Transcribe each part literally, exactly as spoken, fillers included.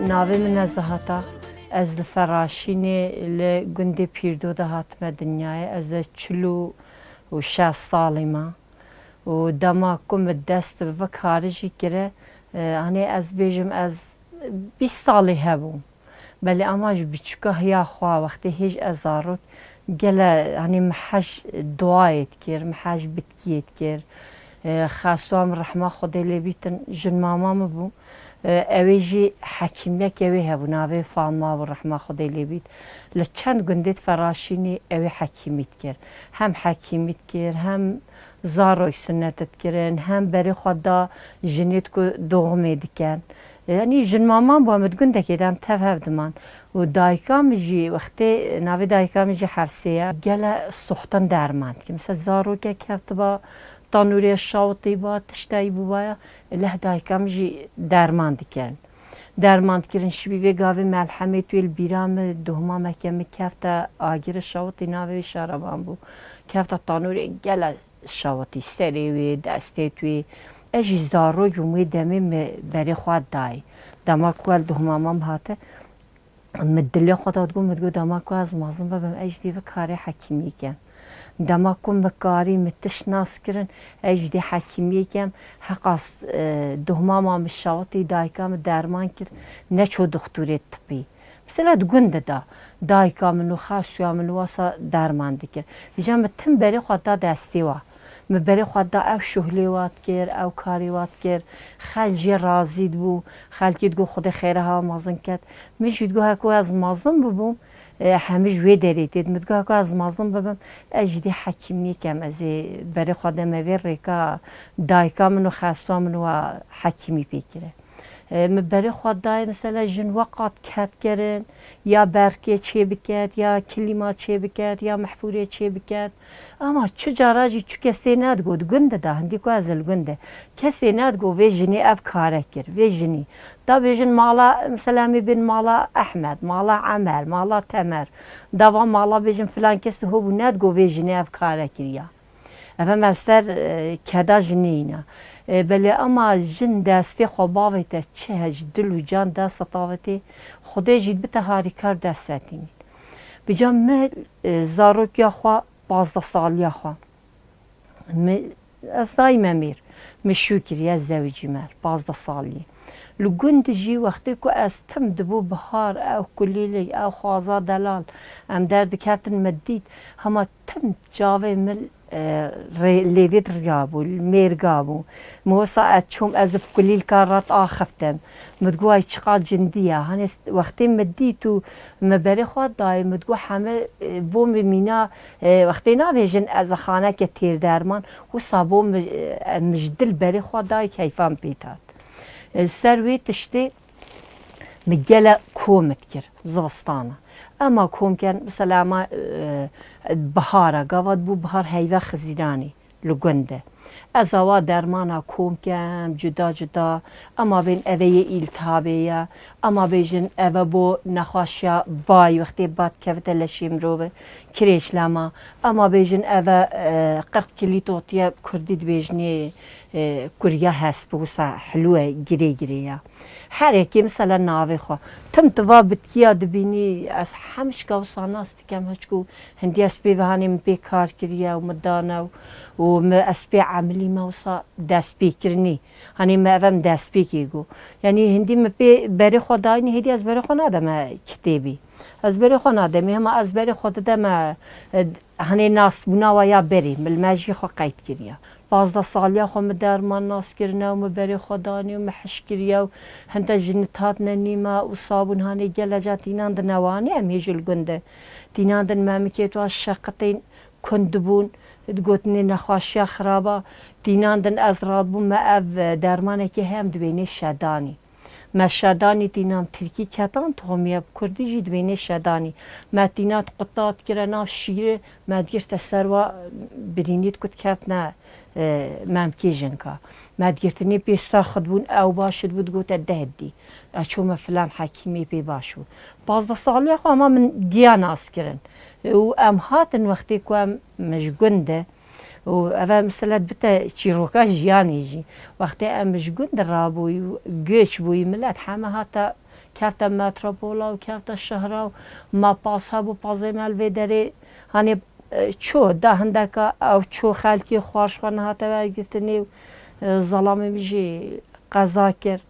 Navê min Nezahat e. Ez li Feraşînê li gundê Pîrdo de hatime dinyayê. Ez ê çil û şeş salî me. Û dema ku min dest bi vê karî jî kire, e, hanê ez bêjim ez bîst salî hebûm. Belê ama ji biçûka hiya xwe wextê hêj ez zarok gele hanê min hej duayê dikir, min hej bitkiyê dikir. E, xeswa min rehma Xwedê lê bîtin jin mama min bû. E, ew ê jî hekîmiyek ew ê hebû, navê Fatma bû, rehma Xwedê lê bît. Li çend gundê di Feraşînê ew ê hekîmî dikir. Hem hekîmî dikir, hem zarok sunnet dikirin, hem berê xwe da jinê ku doğumê dikin. Yanî jin maman bû, em di gundekê de em tev hev diman. Û dayika min jî wextê, navê dayika min jî Hefsê ye. Gele soxtin derman dikin. Mesela zarokek keftiba, tanûrê şawitî ba, tiştayî bûbaya, leh dayika min jî derman dikirin. Derman dikirin, şibî vê gavê melhemê tu yê li bîra min, dohma meke min kefte agirê şawitî, navê wê Şaraban bû. Kefte tanûrê gele şawitî, serê wê, destê tu yê. Ez jî zarok bûm wê demê min berê xwe dayê. Dema ku el dohma mam hate, min dilê xwe da digot, min digot, dema ku ez mezin bibim, ez jî dê vê karê hekîmiyê kem. Dema ku min karî, min tişt nas kirin, ez jî dê hekîmiyê kem. Heqas, e, dohmama min şawitî, dayika min derman kir, neço dixtûrê tipî. Mesela di gund de da, dayika min û xasûya min wasa derman dikir. Vêca min tim berê xwe da destê wa. Min berê xwe da ew şuhlê wa dikir, ew karê wa dikir. Xelk jê razî dibû. Xelkê digot, Xwedê xêra ha mezin ket. Min jî digot, heko ez mezin bibûm, e, hemî ji wê derê tê. Min digot, heko ez mezin bibim, ez jî dê hekîmiyê kem, ez ê berê xwe deme vê rêka dayika min û xeswa min wa hekîmî pê kire. E, min berê xwe dayê, mesela jin weqat ked kirin, ya berkê çê biket, ya klîma çê biket, ya mehfûrê çê biket. Ama çu cara jî çu kesê nedigot, gund de da, hindî ku ez li gund de. Kesê nedigot vê jinê ev kare kir, vê jinî. Da bêjin mala, mesela em ê bên mala Ehmed, mala Emer, mala Temer. Da va mala bêjin filan kes ho bû, nedigot vê jinê ev kare kiriya. Ev em ser, e, keda jinê îna. E, belê ama jin destê xwe bavête çi hej dil û can dest tavêtê, Xwedê jî bite harîkar dest setînî. Vêca min, e, zarokiya xwe, pazdeh saliya xwe. Min, ez dayîme mêr. Min şû kiriye, ez zewicîme, pazdeh salî. Li gund jî wextê ku ez tim dibû bihar, ew kulîlik, ew xwaza delal, em derdikeftin min dît, hema tim çavê min, e, rê-, lêvê riya bû, mêrga bû. Min wisa ez çûm, ez bi kulîlka ret axiftim. Min digot, ay çiqa cindî ye. Hanê wextê min dît û min berê xwe dayê, min digot, heme, e, bo min mîna, e, wextê nabêjin ez xaneke têr derman, wisa bo min, e, min ji dil berê xwe dayê keyfa min pê tat. E, ser wê tiştê min gele kom dikir zivistana. Ema kom ken, mesela ema, e, bihara, gava dibû bihar heyve xizîranê li gund de. Ez awa dermana kom kem, cuda cuda, ema bên eve yê îltihabê ye, ema bêjin eve bo nexweşiya bay, wextê ba dikevite leşê mirovi, kirêçlema, ema bêjin eve, e, qirq kilî totiye, kurdî dibêjinê, e, kuriya hesp, wisa hilû ye, girê girê ye. Her yekê mesela navê xwe. Tim tu va bitkiya dibînî, ez hemişka wisa nas dikem, hiçku hindî ez pê ve hanê min pê kar kiriye û min dane û, û min ez pê emilî me wisa destpêkirinî. Hanê me ev em destpêkê got. Yanî hindî min pê berê xwe dayînî, hêdî ez berê xwe nademe kitêbî. Ez berê xwe nademê, hema ez berê xwe dideme, e, hanê nasbûna wa ya berê, min li me jî xwe qeyd kiriye. Pazdeh saliya xwe min derman nas kirine û min berê xwe danî û min hiş kiriye û hinde jin hatine nî me û sabûn hanê gele ca tînan din ewanê em hê jî li gund de. Tînan din me min kêt wa şeqitên kund dibûn, digotinê nexweşiya xiraba. Tînan din ez radibûm me ev dermanekê heye em dibênê şedanî. Me şedanî tînan tirkî ketan, tomiye bi kurdî jî dibênê şedanî. Me tîna quta dikire nav şîrê, me digirte ser wa birînî diku dikevtine, e, memkê jinka. Me digirtinê pê sax dibûn, ew baş dibû, digote deh dî. Ez çûme filan hekîmê pê baş bû. Pazdeh saliya xwe hema min giya nas kirin. Û em hatin wextê ku em min ji gund de, û ev e, mesela, dibite çîroka jiyanê jî. Wextê em ji gund rabûyî û göç bûyî, milet heme hate Kefte metropola û kefte şehra û me pas hebû, pazê me li vê derê, hanê, e, çû, da hindeka ew çû xelkê xwe ji xwe nehate wergirtinê û, e, zelamê min jî qeza kir.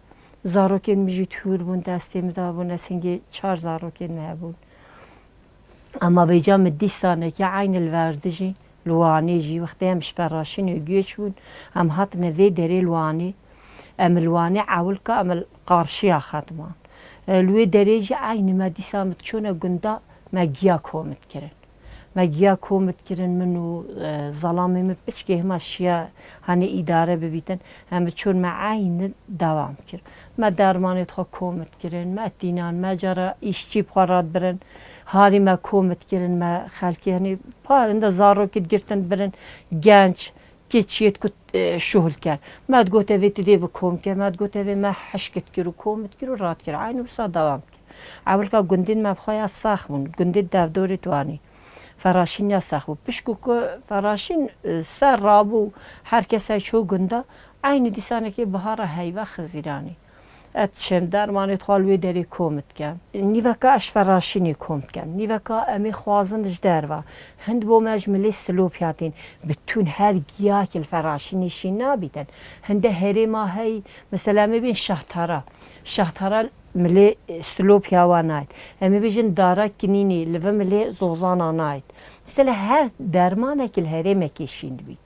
Zarokên min jî tûr bûn, destê min de bûn, ez hingê çar zarokên me hebûn. Ema vêca min dîsaneke eynî li Verdijî, li Wanê jî, wextê em ji Feraşînê göç bûn, em hatine vê derê li Wanê. Em li Wanê ewilka em li qarşiya xwe diman. E, li wê derê jî eynî me dîsa min diçûne gunda me giya kom dikirin. Me giya kom dikirin, min û, e, zelamê min piçkê hima şiya hanê îdare bibîtin. Em diçûn me eynî dewam kir. Me dermanê xwe kom dikirin, me tînan, me cara îşçî bi xwe re dibirin. Harî me kom dikirin, me xelkê, hanê, par hinde zarokî digirtin dibirin, genç, keçiyê digot, e, şuhil ker. Me digot evê tu dê bi kom ke, me digot evê me hişk dikir û kom dikir û radikir. Eynî wisa dewam kir. Ewilka gundên me bi xwe ya sax bûn. Gundê Devdorê Dwanî. Feraşîn ya sax bû. Pişku ku Feraşîn, e, ser rabû, her kes hey çû gunda, eynî dîsanekê bihara heyva Xizîranê. Ez diçim dermanê xwe li wê derê kom dikem. Nîveka ez ji Feraşînê kom dikem. Nîveka em ê xwazin ji derva. Hind bo me ji milê Silopya tên. Bitûn her giyakê li Feraşînê şîn nabîtin. Hinde herêma hey, mesela em ê bên Şahtara. Şahtara milê, e, Silopya wa nayt. Em ê bêjin dara Kinînê, li vir milê Zozana nayt. Mesela her dermanekî li herêmekê şîn dibît.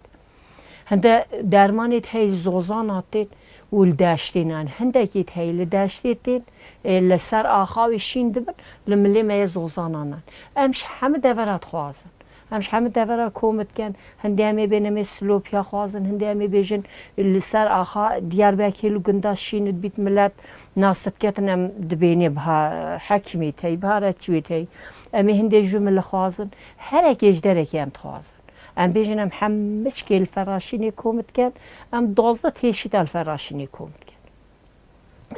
Hinde dermanê hey Zozana tên û li deştê nan. Hindekî hey li deştê tên, e, li ser axa wê şîn dibin, li milê me yê Zozana nan. Em ji hemî devera dixwazin. Em ji hemî devera kom dikin. Hindê em ê bên em ê Silopya xwazin, hindê em ê bêjin li ser axa Diyarbekirê li gunda şîn dibît, milet nas diketin, em dibênê biha hekimê tey, biha reçiyê tey. Em ê hindê jû milê xwazin. Herekê ji derekê em dixwazin. Em bêjin em hemiçkê li Feraşînê kom dikin, em duwazdeh têşîta li Feraşînê kom dikin.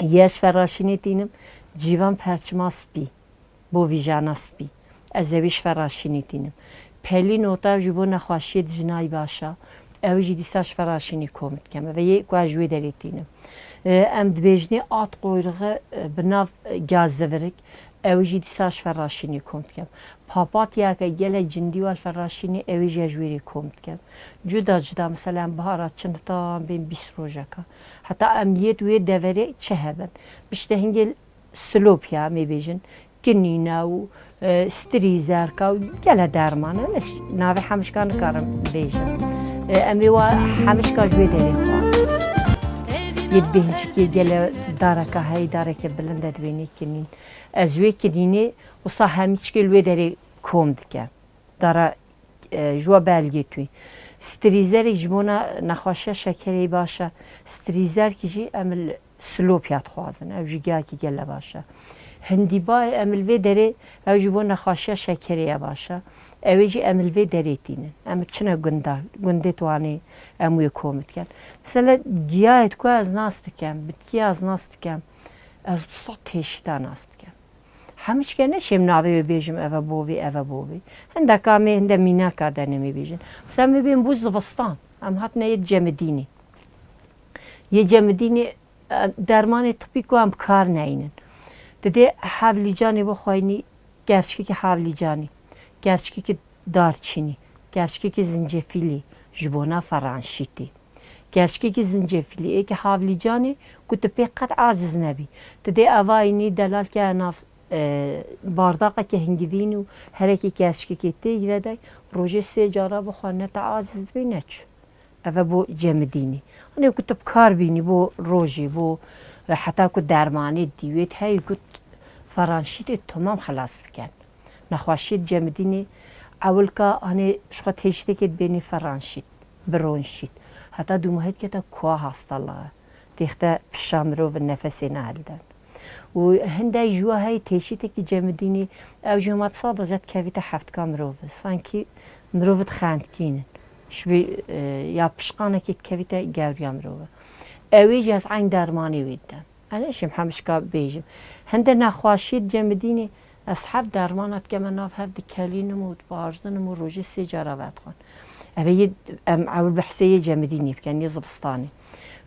Yê ez ji Feraşînê tînim, cîvan perçima spî, bo vîjana spî. Ez ewî ji Feraşînê tînim. Pelî nota ji bo nexweşiyê dijinayî baş a. Ew jî dîsa ji Feraşînê kom dikem. Ve yê ku ez ji wê derê tînim. E, em dibêjinê at qoyrixe, e, bi nav, e, gazdevirik. Ew jî dîsa ji Feraşînê kom dikem. Papatyake gelek cindî wa li Feraşînê, ew jî ez ji wê rê kom dikem. Cuda cuda, mesela em bihara çin heta em bên bîst rojeka. Heta em yê di wê deverê çi hebin. Piştê hingê Silopya, em ê bêjin, kinîna û, e, strîzerka û gele derman e. Ez navê hemişka nikarim bêjim. E, em ê wa hemişka ji wê derê xwazin. Yê bêhnçikê gele dareka hey, dareke bilind e dibênê kinîn. Ez wê kinînê wisa hemîçkê li wê derê kom dikem. Dara, e, ji we belgê tûyî. Strîzerek ji bona nexweşiya şekerê baş e. Strîzerkî jî em li Silopya dixwazin. Ew jî giyakî gele baş e. Hindîbayê em li vê derê, ew ji bo nexweşiya şekerê ye baş e. Ew ê jî em li vê derê tînin. Em çine gunda, gundê Dwanê em wê kom dikin. Mesela giyayê ku ez nas dikem, bitkiya ez nas dikem, ez du sed têşîta nas dikem. Hemîçke neşêm navê wê bêjim, eve bovî, eve bovî. Hindeka em ê hinde mînaka denim ê bêjin. Mesela em ê bên bû zivistan. Em hatine yê cemidînê. Yê cemidînê, e, dermanê tipî ku em bi kar neynin. Didê hevlîcanê bo xweyinî, gerçkekî hevlîcanî, gerçkekî darçînî, gerçkekî zincefîlî, ji bona feranşîtî. Gerçkekî zincefîlî, êkî havlîcanê ku tu pê qet aciz nebî. Tu dê evayînî delalke nav, e, bardaqeke hingivîn û herekî gerçkekê tê yi vedey, rojê sê cara bixwe, ne te aciz dibî ne çi. Eve bo cemidînî. Hanê ku tu bi kar bînî bo rojê, bo, e, heta ku dermanê dîwêt heyî ku feranşîtê tomam xelas biken. Nexweşiyê cemidînê ewilka hanê ji xwe têştekê dibênî feranşît. Bronşît. Heta dûmahî dikete kuwa hastalığı. Têxte pişa mirov nefesê nahilden. Û hindek ji we heyî têşîtekî cemidînî, ew jî hema sadece dikevîte heftka mirov. Sankî mirov dixendkînin. Ji bî, e, ya pişqanekî dikevîte gewriya mirov. Ew ê jî ez eyn dermanê wê didim. Ez neşêm hemişka bêjim. Hinde nexweşiyê cemidînê ez hev dermana dikeme nav hev dikelînim û diparjdinim û rojê sê cara vedixwin. Eve yê em ewil behsê yê cemidînê bikin, yê zivistanê.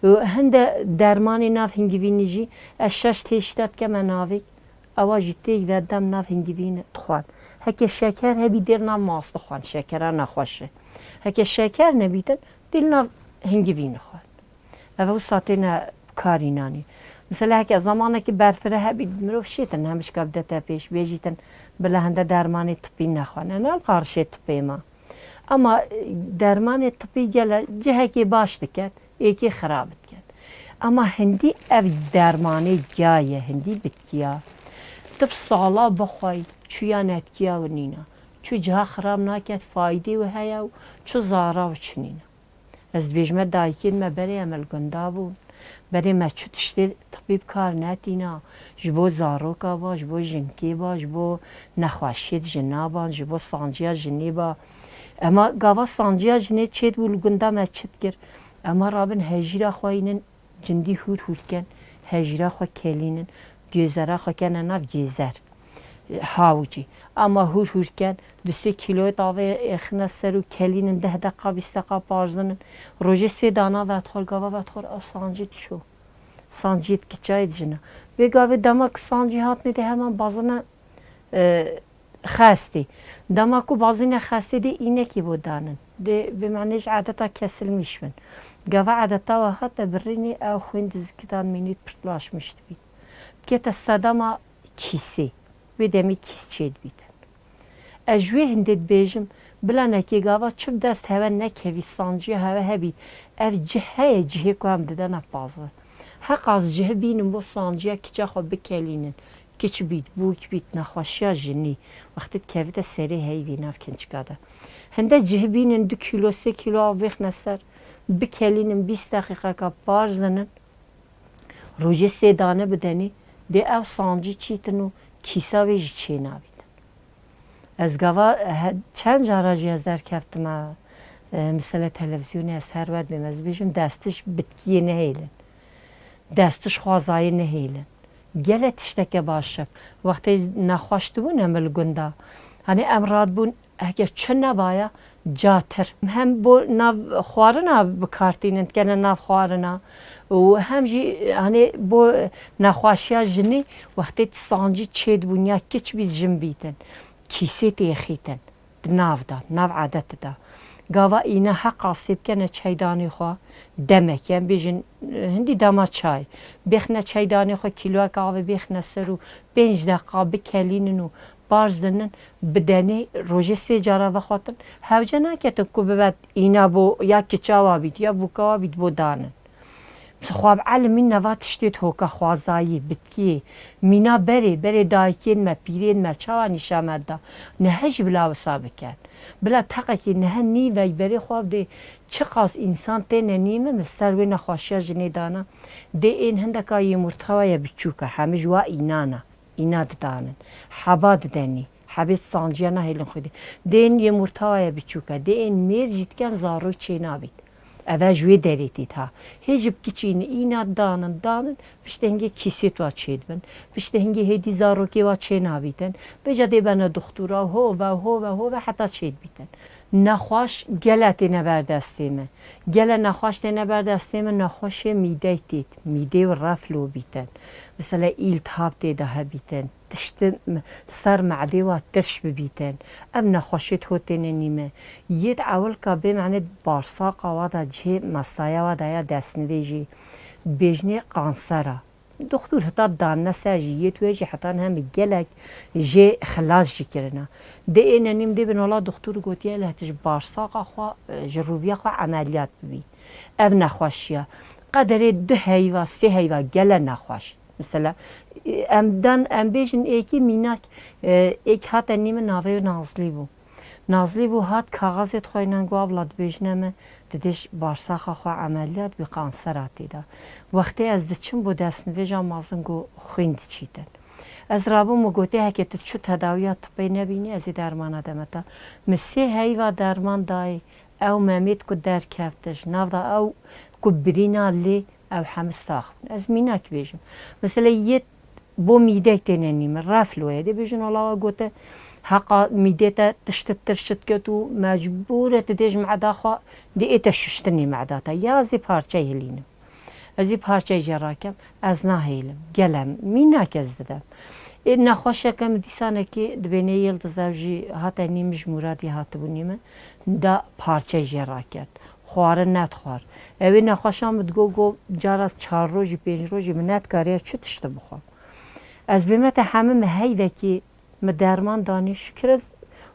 Û hinde dermanê nav hingivînî jî, ez şeş têşîta dikeme navêk, ewa jî têk ve dem nav hingivînî dixwin. Heke şeker hebî dêr nav mast dixwin, şekera nexweş e. Heke şeker nebîtin, dêl nav hingivînî xwin. Ev wisa têne karînanî. Mesela heke zamanekî berfire hebî, mirov şêtin hemişka bidete pêş, bêjîtin bila hinde dermanê tipî nexwin. Ne qarşê tipê ma. Ama, e, dermanê tipî gele cihekê baş diket, êkê xirab diket. Ama hindî ev dermanê giya ye, hindî bitkiya. Tip sala bixwey, çûya netkiya û nîna. Çû ciha xirab naket, faydê wî heye û çû zara û çi nîna. Ez dibêjime dayikên me berê em li gunda bûn. Berê me çi tiştê tibî bi kar netîna. Ji bo zaroka ba, ji bo jinkê ba, ji bo nexweşiyê jina ban, ji bo sanciya jinê ba. Ema gava sanciya jinê çêdibû li gunda me çi dikir? Ema rabin hejîra xwe înin cindî hûr hûr ken, hejîra xwe kelînin, gêzera xwe kene nav gêzer. Hawicî. Ema hûr hûr ken, du sê kîloyê tavê êxine ser û kelînin deh deqa, bîst deqa parzinin. Rojê sê dana vedixwar, gava vedixwar, ew sancî dişo. Sancî kiçayê dijine. Vê gavê dema ku sancî hatine dê hemen bazine, e, xestê. Dema ku bazine xestê dê înekê bo danin. Dê bi mane ji edeta kesilmiş bin. Gava edeta we hate birînê ew xwîn dizikidan mînît pirtlaşmiş dibît. Dikete sedema kîsê. Wê demê kîs çêdibîtin. Ez ji wê hindê dibêjim, bila nekê gava çi bi dest hewe nekevî, sanciya hewe hebî. Ev cih heye, cihê ku em didene pazir. Heqas cihê bînin bo sanciya kiça xwe bikelînin. Kiç bît, bûk bît, nexweşiya jinî. Wextê dikevite serê heyvî nav kinçika de. Hinde cihê bînin du kîlo, sê kîlo av bêxne ser, bikelînin bîst deqîqeka parzinin. Rojê sê dane bidenî, dê ew sancî çîtin û kîsa wê jî çênabîtin. Ez gava, he, çend cara jî ez derkeftime, e, misele televîzyonê ez her we dibêm, ez dibêjim destiş bitkiyê nehêlin. Destiş xwazayê nehêlin. Gele tişteke baş e. Wextê nexweş dibûn em li gunda. Hani em radibûn Heke çi nebaya, catir. Hem bo nav xwarina bi kar tînin, dikene nav xwarina û hem jî, hani, bo nexweşiya jinî wextê sancî çêdibûn ya kiç bît jin bîtin, kîsê têxîtin di nav de, nav edet de. Gava îne heqa sê bikene çeydanê xwe, demeke, em bêjin, hindî dema çay. Bêxne çeydanê xwe, kîloyeka avê bêxne ser û pênc deqa bikelînin û Barz dinin, bidenê rojê sê cara vexwatin, hewce naketin ku bibe îna bo ya kiça wa bît, ya bûka wa bît bo danin. Xwe bi elimî neva tiştê hoka xwazayî, bitkiyê, mîna berê, berê dayikên me, pîrên me, çawa nîşa me da, nihe jî bila wisa biken. Bila teqekî nihe nîvey berê xwe bidê, çiqas însan têne nîmin, li ser wê nexweşiya jinê dana, dê ên hindeka yê murtawa ye biçûk e, hemî ji wa înan e. Îna didanin. Heba didenî. Hebê sanciya nahêlin xwedî. Dên yê murtawa ye biçûk e. Dê ên mêr jî diken zarok çê nabît. Eve ji wê derê tît ha. Hê ji bikiçî ne îna danin, danin, piştê hingê kîsê twa çêdibin. Piştê hingê hêdî zarokê wa çê nabîtin. Vêca dê bene dixtura, ho ve, ho ve, ho ve heta çêdibîtin. Nexweş gele têne ber destê me. Gele nexweş têne ber destê me, nexweşê mîdey têt, mîdê û reflo bîtin. Mesela îltihab tê de hebîtin, tiştin ser me'dê wa tirş bibîtin. Ev nexweşê ho têne nîme. Yêt ewilka bê mane barsaqa wa da cihê mesaya wa da ya destnivê jî. Bêjnê kansera. Doktor heta danine ser jî, yê tuye jî heta niha me gelek jê xilas jî kirine. Dê ê nenîm dê bin wala doktor gotiye, leh tu ji barsaqa xwe, e, ji rûviya xwe emeliyat bibî. Ev nexweşiya. Qederê du heyva, sê heyva gele nexweş. Mesela, e, em dan, em bêjin êkî mînak, e, êk hate nî min navê wê Nazlî bû. Nazlî bû hat kaxezê dixweynan, got, "Abla, dibêjine me, tu dê ji barsaxa xwe emeliyat bî, kansera tê de." Wextê ez diçim bo destnivêja mezin, got, "Xwîn diçîtin." Ez rabûm û gotê, "Heke tu çi tedawiya tibê nebînî, ez ê dermana deme te." Min sê heyva derman dayê, ew memêt ku derkefte ji nav da ew ku birîna lê, ew hemî sax bûn. Ez mînak bêjim. Mesela yê bo mîdek têne nîme, reflo ye. Dê bêjin, "Wala we gote, heqa mîdê te tişt tirşit ket û mecbûr e tu dê ji meda xwe dê ê te şiştinê meda te. Ya ez ê parçey hilînim." Ez ê parçeyê jê rakem, ez nahêlim, gelem, mînak ez didem. Ê nexweşeke min dîsanekê dibêne Yildiz, ew jî hate nî min, ji Mûradê hatibû nî min, da parçeyê jê raket. Xwarin nedixwar. Ew ê nexweşa min digo, go cara çar rojî, pênc rojî min nedikariya çi tişt bixwam. Ez bême te hemî min heyvekî mi derman danî, şikir ez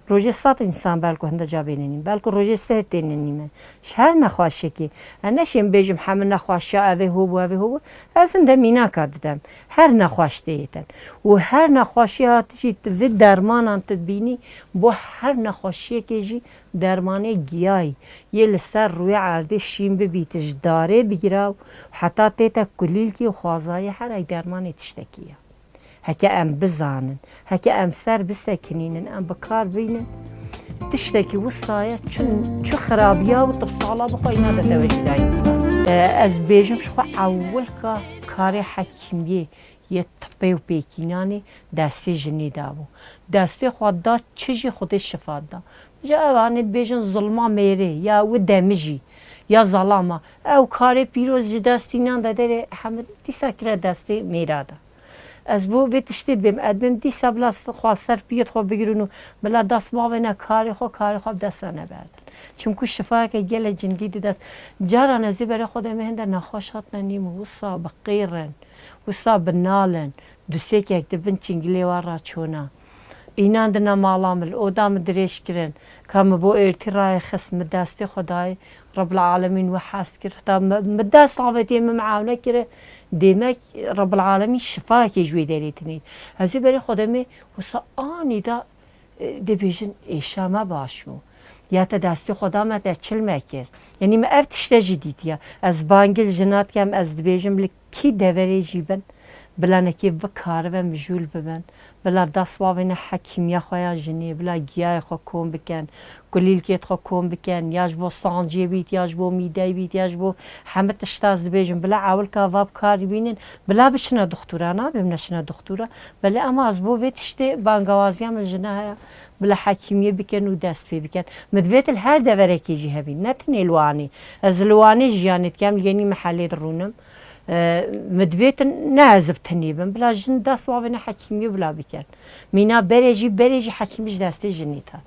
rojê sed însan belku hinde ca bêne nî min, belku rojê sê têne nî min. Ji her nexweşiyekê. Ez neşêm bêjim hemî nexweşiya ev ê ho bû, ev ê ho bû. Ez hinde mînaka didem. Her nexweş tê yê ten. Û her nexweşiya tu jî tu vê dermanan tu dibînî, bo her nexweşiyekê jî dermanê giyayî yê li ser rûyê erdê şîn bibî, tu ji darê bigire û heta tête kulîlkê û xwezayê, her ey dermanê tiştekî ye. Heke em bizanin, heke em ser bisekinînin, em bi kar bînin, tiştekî wisa ye, çi, çi xirabiya û tibsala bixwe îna de tewecî dayîn. E, ez dibêjim ji xwe ewilka karê hekîmiyê yê tibê û pêkînanê destê jinê dabû. Destê xwe da çi jî Xwedê şifa da. Ji evanê dibêjin zulma mêrê ya wî demijî ya zalama. Ew karê pîroz ji destînan de derê hemî dîsa kire destê mêra de. Ez bo vê tiştê dibêm, ez dibêm dîsa bila xwe ser piyê xwe bigirin û bila dest bavêne karê xwe, karê xwe bi dest re neberdin. Çimku şifayeke gelek cingî di dest. Caran ez ê berê xwe demê hinde nexweş hatine nîm û wisa bi qîr in, wisa bi nal in, dusêkek di bin çingilê wan re çûna. Înan dina mala min, li oda min dirêj kirin. Ka min bo êrtî rayê xist, min destê xwe dayê, Rebbil Alemîn we hez kir. Heta min, min dest avêtiye, min miawne kire. Demek Rebbil Alemîn şifayekê ji wê derê tinê. Ez ê berê xwe demê, wisa anî da, e, dibêjin êşa me baş bû. Ya te destê xwe da me, te çil me kir. Yanî min ev tişte jî dîtiye. Ez bangil jina dikem, ez dibêjim li kî deverê jî bin, bila nekê bikaribin mijûl bibin, bila dest bavêne hekîmiya xwe ya jinê, bila giyayê xwe kom bikin, kulîlkê xwe kom bikin, ya ji bo sanciyê bît, ya ji bo mîdeyê bît, ya ji bo hemî tişta ez dibêjim, bila ewilka va bi kar bînin, bila biçine dixtûra, nabêm neçine dixtûra, belê ema ez bo vê tiştê bangewaziya min jina heye, bila hekîmiyê bikin û dest pê bikin. Min divêt li her deverekê jî hebî, ne tenê li Wanê. Ez li Wanê jiyanê dikem, li yenî mehelê dirûnim. E, min divêt ne ez bi tenê bim, bila jin dest bavêne hekîmiyê bila bikin. Mîna berê jî, berê jî hekîmî ji destê jinê te.